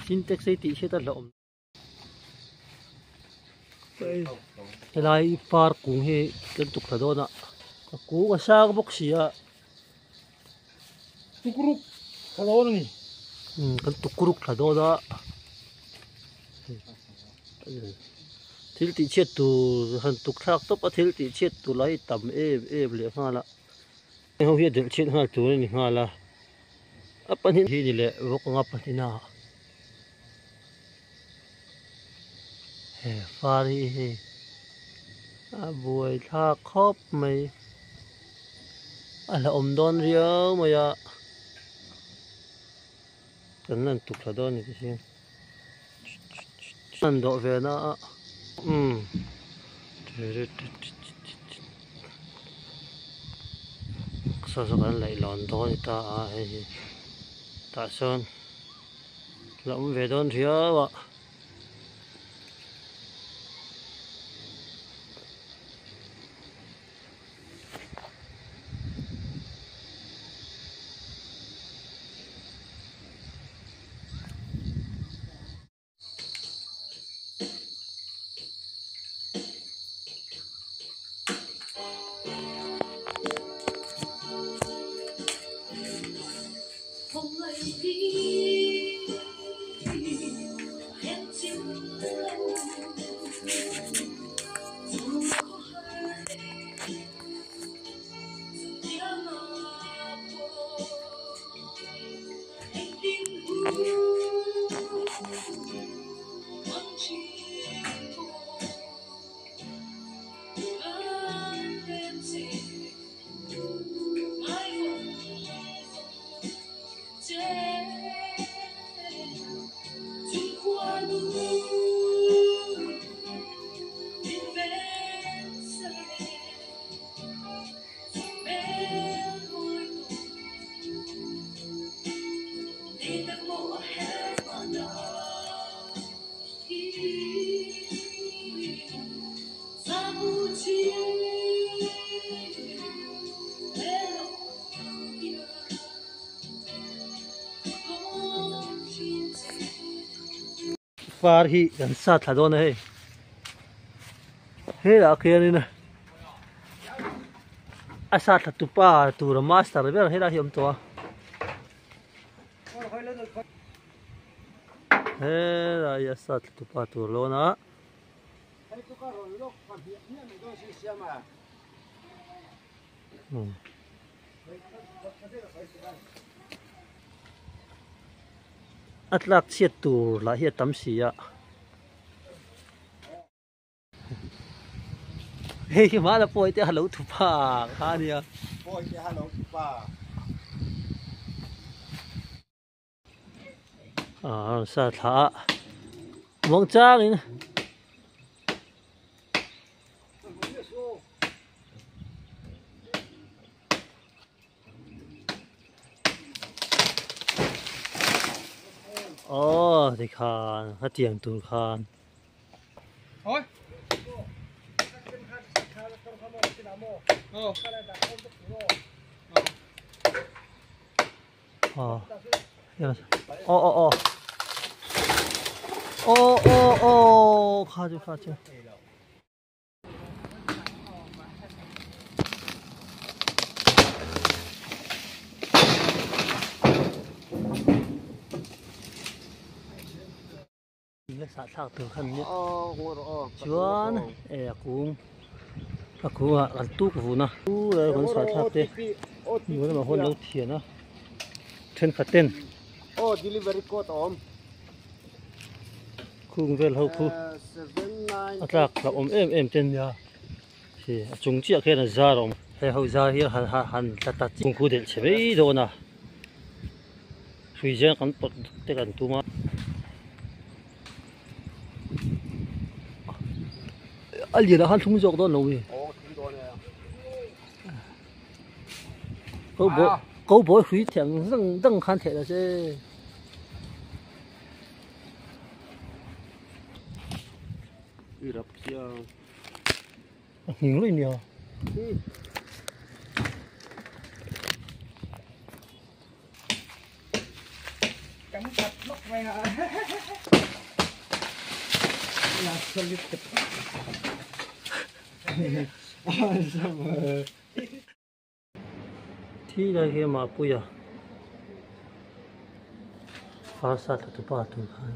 Sintex ei tih hriat a hlauhawm. Helai par kung hi kan tuk thla dawn a, a kung a sang bawk si a. Tukuruk thla dawn a ni. Umm kan tukuruk thla dawn a. Thil tih chhiat tur han tuk thlak tawp a thil tih chhiat tur lah hi tam em em leh nghal a. Heng ho hi a delh chhiat nghal tur a ni nghal a. A pahnih hi ni leh vawk anga pahnih a he far hi hei a buai thlak khawp mai a hlauhawm dawn riau mai a kan lan tuk thla dawn a ni ti hian an dawh ve na a umm. Saw saw kan laih lawn dawn a ni ta a hei hi tah sawn la awm ve dawn riau a. Far hi kan sa thla dawn a hei helah khianin a sa thla tupa tura master ber helai hi a awm tawh a helai a sa thla tupa tur lawn a. A tlak chhiat tur lah hi a tam si a. Hei hi hmana pawi te a lo thu pa kha a nia. Pawi te a lo thu pa. A sa thla a muang chang in aw tikhan a tiang tur khan. Aw aw aw aw aw aw kha chu kha chu. Sa thlak tur khan nia chuan e a kung a kung ah kan tuk vun a kan sa thlak te hmuh lamah huan lo thian a thenkhat ten khung vel ho khu a tlak hlauh awm em em te nia khi a chung chiah khian a zar a awm he ho zar hi han han tla ta chi kung khu delh chhe mai dawn a hrui zen kan pawt te kan tum a. A lian ah khan thlung zawk dawn lo mi. Ko bawi hrui thiang dang dang khan theih la che. A nghing luih nia. Thi lai hi Mapuia Farsa tla tupa tur khan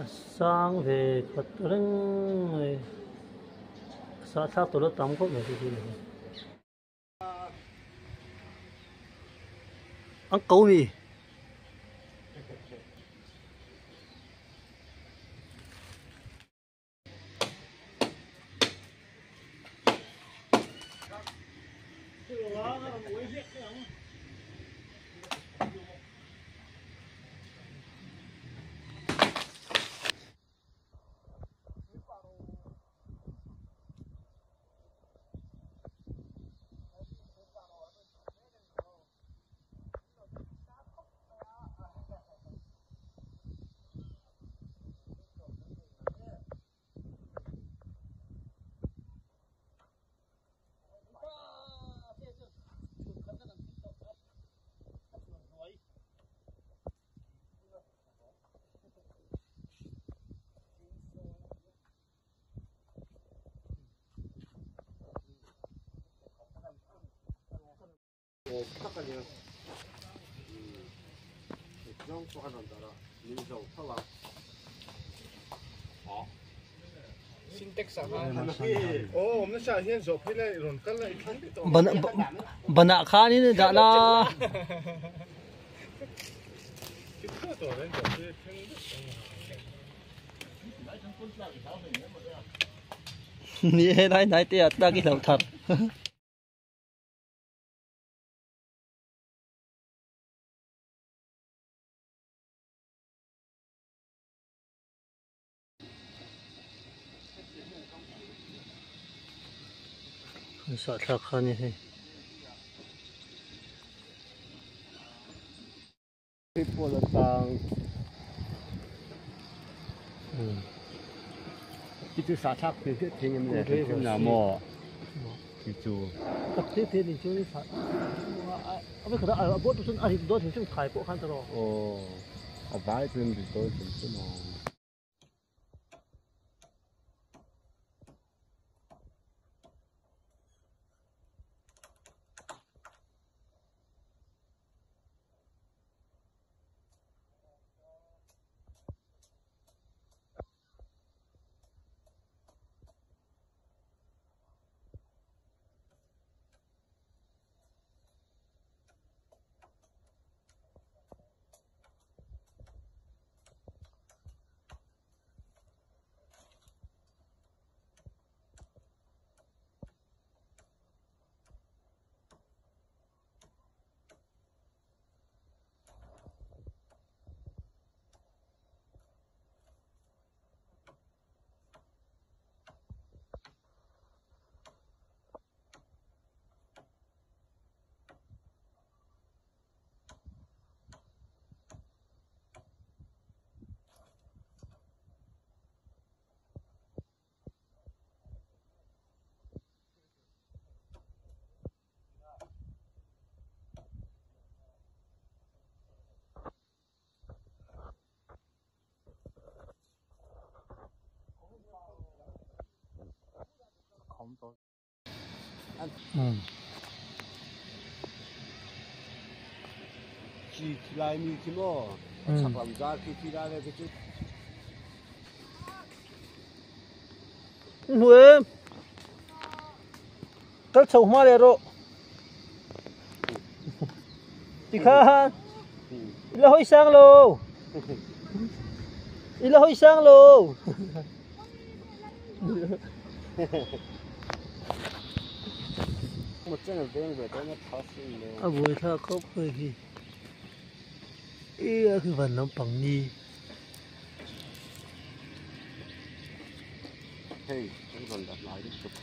a sang ve khat reng mai a sahthlak tur a tam khawp mai chu chu ni hi. An ko mi. Banah khanin dah la. Ni he lai hnai te ah tlak i hlauh thar. An sahthlak kha a ni hei. Hmu em kal chho hma leh rawh tikhan i la hawi sang lo i la hawi sang lo. A buai thlak khawp mai hi e a khi van lampang ni. Hei kan rawn dah hnai lutuk.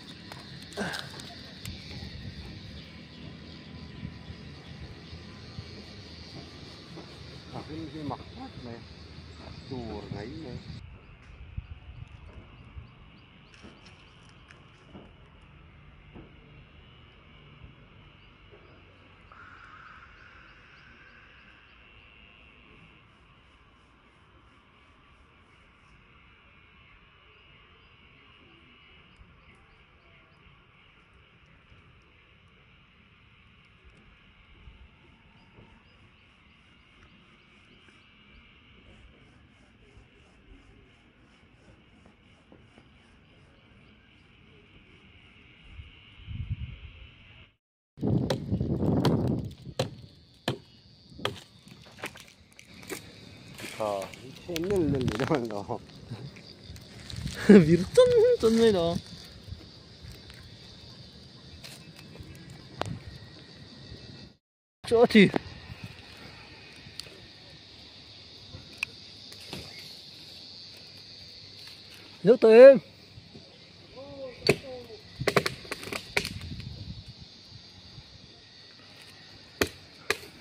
A hring hi mak tak mai tur mai mai. Nel nel ni dawn lo. Vir chon chon mai lo. Chỗ thì nước tụi em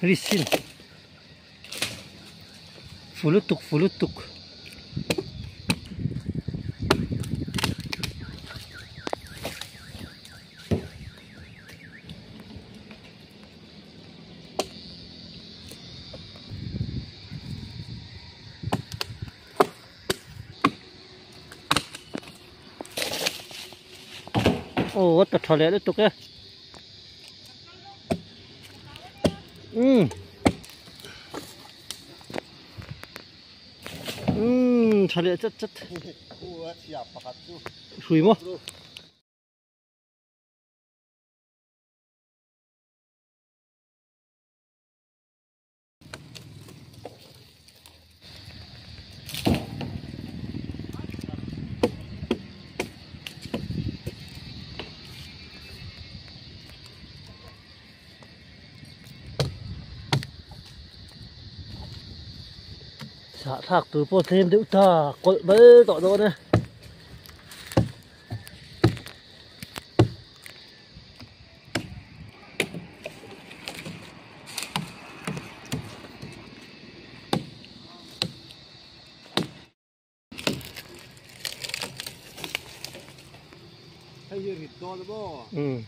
risin fulutuk fulutuk ô ta thò lẹ tục á. Thò lẹ chất chất. Sùi mò. Dạ thạc từ po thêm đựng ta cội bấy tọ đó đây. Ừ.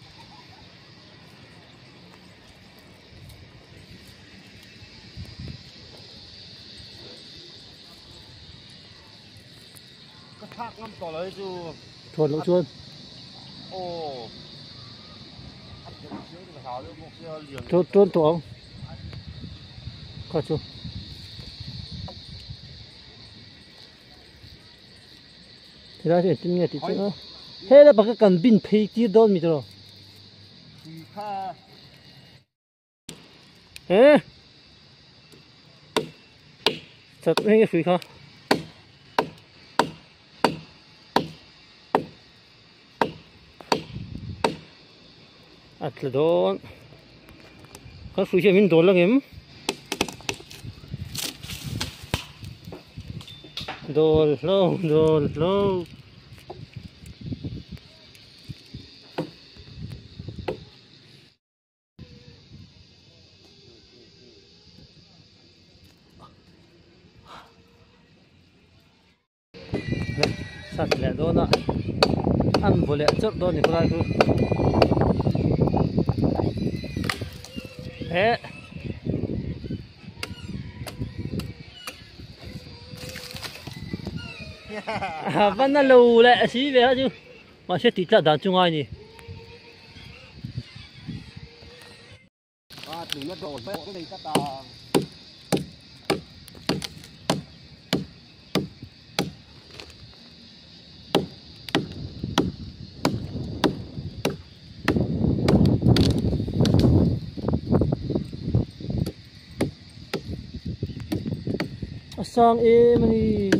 Chuồn lỗ chuồn. Chuồn chuồn tổ. Có chú. Thì ra thì tin nghe thì chứ. Thế là bà cái cần pin phi chi đôn mi rồi. Ê. Chặt cái phi kha. Atla don. Kan phi hian min dawl angem. Dawl hlo dawl hlo. Sat leh dawn a an vaw leh chawrh dawn ni khawlai chu eh van a lo leh si ve a chu mahse tih tlat dan chu ngai ni. Sang em ni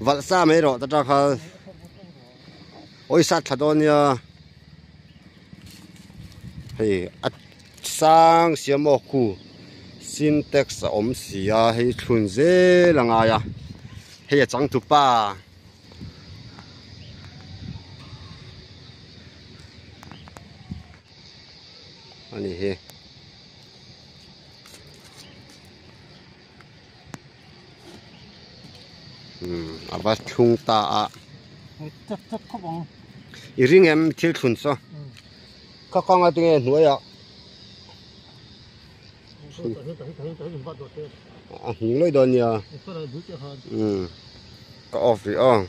Valh sa mai rawh ta ta kha awisa tha dawn nia hei a sang siam aw khu sintex a awm si a hei thlun zel a ngai a hei a changtupa. A ni hi. Umm a va thlung ta a. Chak chak khawp ang. I ring em thil thlun saw. Ka kawng a tinge hnuai ah. A hning lawih dawn nia. Umm ka off rih aw.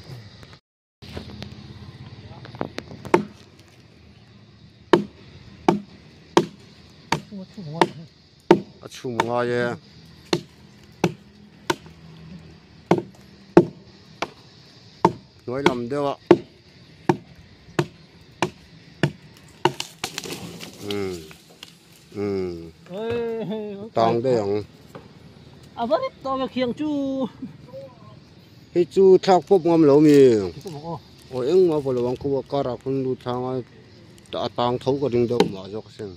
A chhum ngai e. Hnuai lam deuh a. Umm umm tang daih ang. A va rip tawh ve khiang chu. Hei chu thlak pawp ngam lo mi. Aw engmah pawh lo ang khup a car ah khawn lut thlang a a tang tho ka ring deuh mah zawk asin.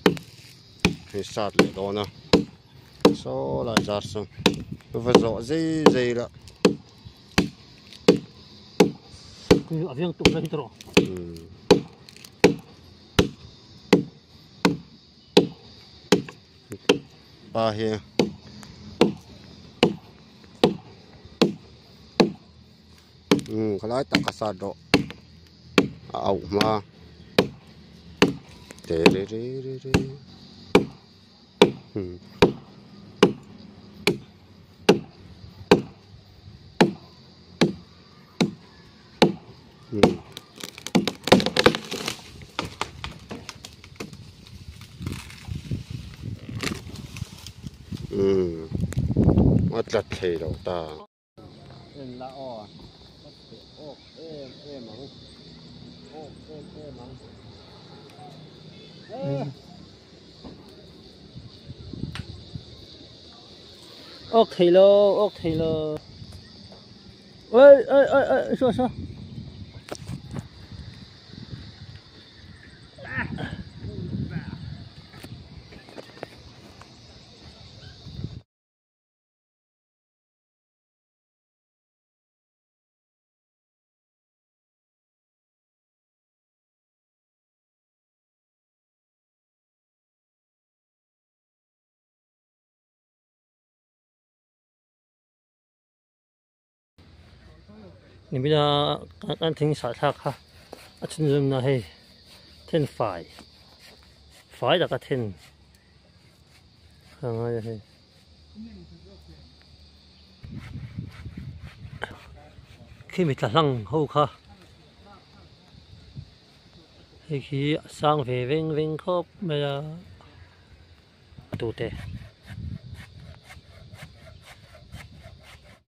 Hei sat leh dawn a saw lai zar saw va zawh zei zei la. A veng tuk la hi tawh. Pa hi umm khalai tak a sat rawh a auh hma te re re re re umm. Umm a tla thei lo ta. En la aw a chhe awk em em ang awk em em ang Awk thei lo awk thei lo. Oi oi oi oi saw saw. Nimina kan thing sah thlak kha a chhunzawmna hei then fai fai taka then a ngai a hei. Khimi tla hlang ho kha hei khi a sang ve veng veng khawp mai a tute.